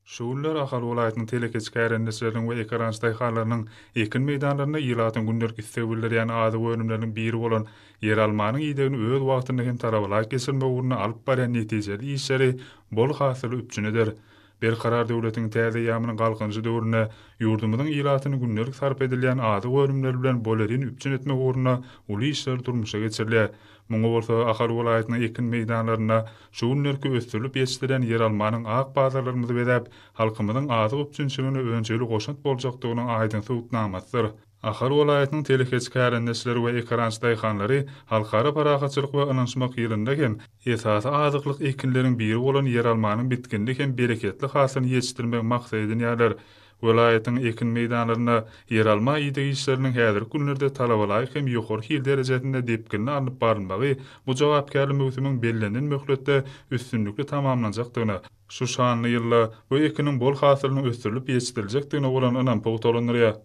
Şu günler Ahal welaýatynyň telekeçi kärendeçileriniň we ekerançy daýhanlarynyň ekin meýdanlarynda ilatyň gündelik isleg bildirýän azyk önümleriniň biri bolan ýeralmanyň idegini öz wagtynda hem talabalaýyk geçirmek ugrunda alyp barýan netijeli işleri bol hasyly üpjün eder. Berkarar döwletiň täze eýýamynyň Galkynyşy döwründe ýurdumyzyň ilatyny gündelik sarp edilýän azyk önümleri bilen bolelin üpjün etmek ugrunda uly işler durmuşa geçirilýär. Muňa bolsa Ahal welaýatynyň ekin meýdanlarynda şu günlerki ösdürilip ýetişdirilen ýeralmanyň ak bazarlarymyzy bezäp, halkymyzyň azyk üpjünçiligine önjeýli goşant boljakdygynyň aýdyň subutnamasydyr. Ahal welaýatynyň telekeçi kärendeçileri we ekerançy daýhanlary Halkara parahatçylyk we ynanyşmak ýylynda hem esasy azyklyk ekinleriň biri bolan ýeralmanyň bitginli hem bereketli hasylyny ýetişdirmegi maksat edinýärler. Welaýatyň ekin meýdanlarynda ýeralma ideg işleriniň häzirki günlerde talabalaýyk hem ýokary hil derejesinde depginli alnyp barylmagy bu jogapkärli möwsümiň bellenilen möhletde üstünlikli tamamlanjakdygyna, şu şanly ýylda bu ekiniň bol hasylynyň ösdürilip ýetişdiriljekdigine bolan ynam pugtalandyrýar.